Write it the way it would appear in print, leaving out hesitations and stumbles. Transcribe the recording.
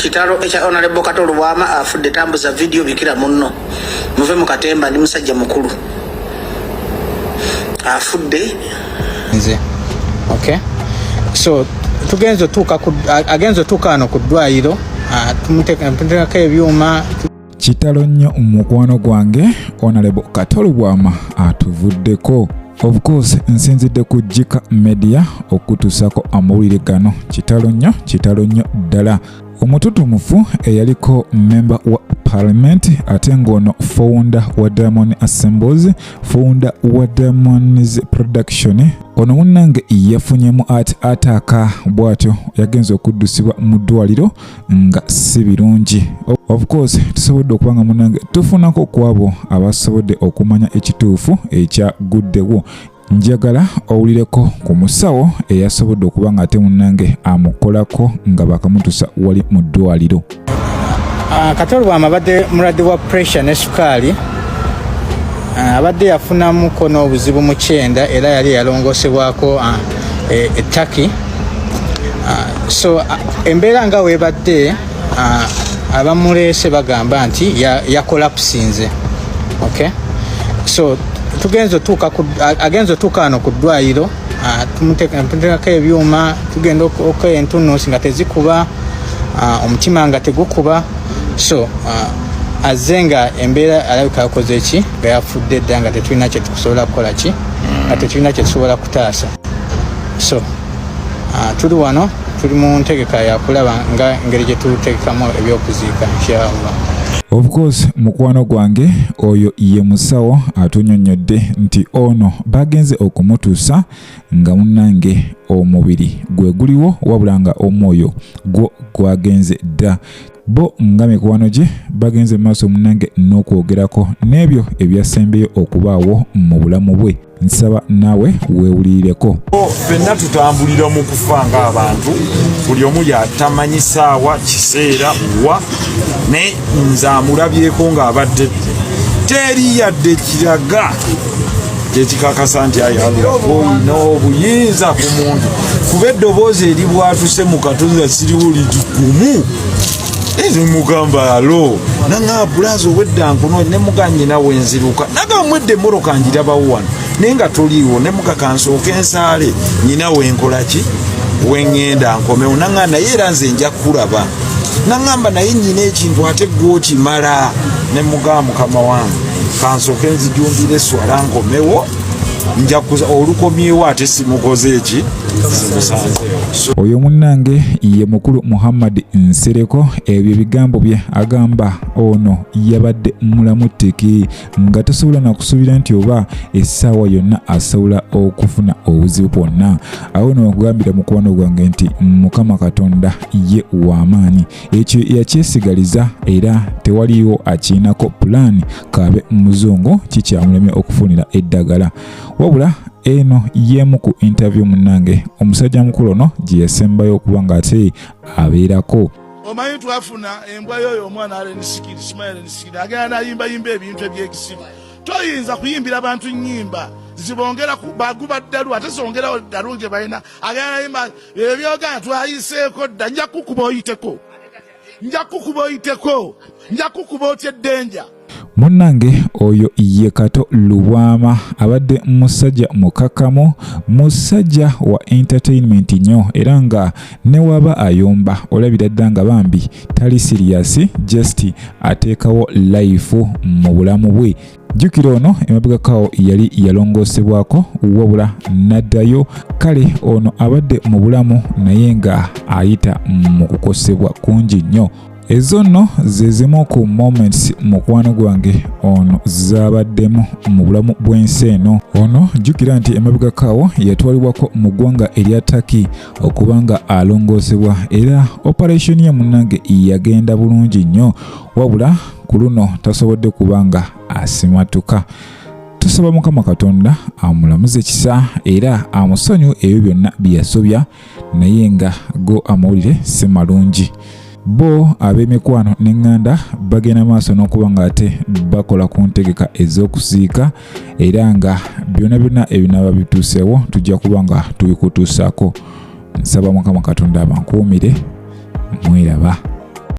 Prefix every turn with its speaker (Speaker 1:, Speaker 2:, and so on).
Speaker 1: Kitalo ekya Honorable Kato Lubwama afudde. Tambuza vidiyo, bikira munno, muve mu katemba. Ndi musajja mukulu, afudde.
Speaker 2: Nze, okay, so tugenza otuuka ku agenza otuuka wano ku ddwaliro, tumuteekako ebyuma.
Speaker 3: Kitalo nnyo, mukwano gwange Honorable Kato Lubwama atuvuddeko. Of course nsinzidde ku Jika Media okutuusako amawulire gano. Kitalo nnyo, kitalo nnyo ddala. Omututumufu eyaliko memba wa parliament, ate ng'ono founder wa Diamond Assembles, founder wa Diamonds Production, ono munnange yafunyemu ati ataaka bw'atyo yagenza okuddusibwa mu ddwaliro nga si birungi. Of course tusobodde okuba nga munnange tufunako ku abo abasobodde okumanya ekituufu ekyaguddewo. Njagala owulireko ku musawo eyasobodde okuba nga ate munnange amukolako nga bakamutusa wali mu ddwaliro.
Speaker 2: Kato Lubwama abadde mulwadde wa pressure ne sukaali. Abadde yafunamuko n'obuzibu mu kyenda, era yali yalongoosebwako e Turkey. So embeera nga weebadde, abamuleese bagamba nti yacollapsinze. Okay, so tugenza otuuka ku agenza otuuka wano ku ddwaliro, tumuteekako ebyuma, tugenda okukola entunnunsi nga tezikuba, omutima nga tegukuba. So azze nga embeera alabika yakoze ki, nga yafudde dda, nga tetulina kyetusobola kukola ki, nga tetulina kyetusobola kutaasa. So tuli wano, tuli mu ntegeka yakulaba nga engeri gye tutegekamu ebyokuziika, inshallah.
Speaker 3: Of course mukwano gwange oyo ye musawo atunyonnyodde nti ono bagenze okumutuusa nga munnange omubiri gwe guliwo, wabula nga omwoyo gwo gwagenze dda. Bo nga mikwano gye bagenze mu maaso munnange n'okwogerako n'ebyo ebyasembeyo okubaawo mu bulamu bwe. Nsaba naawe weewulirireko.
Speaker 4: Ffenna tutambulira mu kufa ng'abantu, buli omu yatamanyi saawa, kiseera wa, naye nze amulabyeko ng'abadde teri yadde kiraga kyekikakasa nti ayalula olina obuyinza ku muntu, kuba eddoboozi eribwatuse mu katonda siriwo litukumu. Nemugamba, "Alo?" Naŋa, "Bulaza, obwedda nkuno." Nemuga, "Nyina wenziruka." Naga, "Mwedde emmotoka njirabawo wano, naye nga toliiwo." Nemuga, "Kansooke ensaale, nyina wenkola ki, weŋŋenda nkomewo." Naŋa, "Naye era nze nja kulaba." Naŋŋamba, "Naye nyina ekintu ate gwokimala." Nemugamba, "Mukama wange, kansooke nzijumbira eswala nkomewo, nja kuza olukomyewo." Ate simukoze eki, simusanzeewo.
Speaker 3: Oyo munnange ye mukulu Muhammad Nsereko. Ebyo ebigambo bye agamba ono yabadde mulamu ttiki, nga tosobola nakusuubira nti oba essaawa yonna asobola okufuna obuzibu bwonna. Awo no wakugambira mukwano gwange nti Mukama Katonda ye w'amaanyi, ekyo yakyesigaliza, era tewaliiwo akiinako pulaani kaabe muzungu kikyamulemye okufunira eddagala. Wabula eno y'emu ku interview munnange omusajja mukulu ono gye yasembayo okuba ng'ate abeerako.
Speaker 5: Omanyi twafuna embwa yoyo omwana Alenisikiri, simanyi Alenisikiri, agenda nayimbayimba ebintu ebyekisiru. Toyinza kuyimbira bantu nyimba zibongera baguba ddalu, ate zongerawo ddalu gye balina. Agenda nayimba ebyogaa twayiseeko dda. Nja kukuba oyiteko, nja kukuba oyiteko, nja kukuba otya eddenja.
Speaker 3: Munnange oyo ye Kato Lubwama, abadde musajja mukakamu, musajja wa entertainment nnyo, era nga ne waba ayomba olabira dda nga bambi tali serious, just ateekawo life mu bulamu bwe. Jjukira ono emabegakawo yali yalongoosebwako, wabula n'addayo. Kale ono abadde mu bulamu naye nga ayita mu kukosebwa kungi nnyo. Ezo nno ze zimu ku moments mukwano gwange ono zabaddemu mu bulamu bw'ensi eno. Ono jjukira nti emabegakaawo yatwalibwako mu ggwanga erya Turkey okuba nga alongoosebwa, era operation ye munnange yagenda bulungi nnyo, wabula ku luno tasobodde kuba nga asimatuka. Tusaba Mukama Katonda amulamuze ekisa era amusonyiwe ebyo byonna bye yasobya, naye nga go amawulire si malungi. Bo ab'emikwano n'eŋŋanda bagenda maaso n'okuba nga ate bakola ku ntegeka ez'okuziika, era nga byonna byonna ebinaaba bituuseewo tujja kuba nga tubikutuusaako. Nsaba Mukama Katonda abankuumire. Mweraba.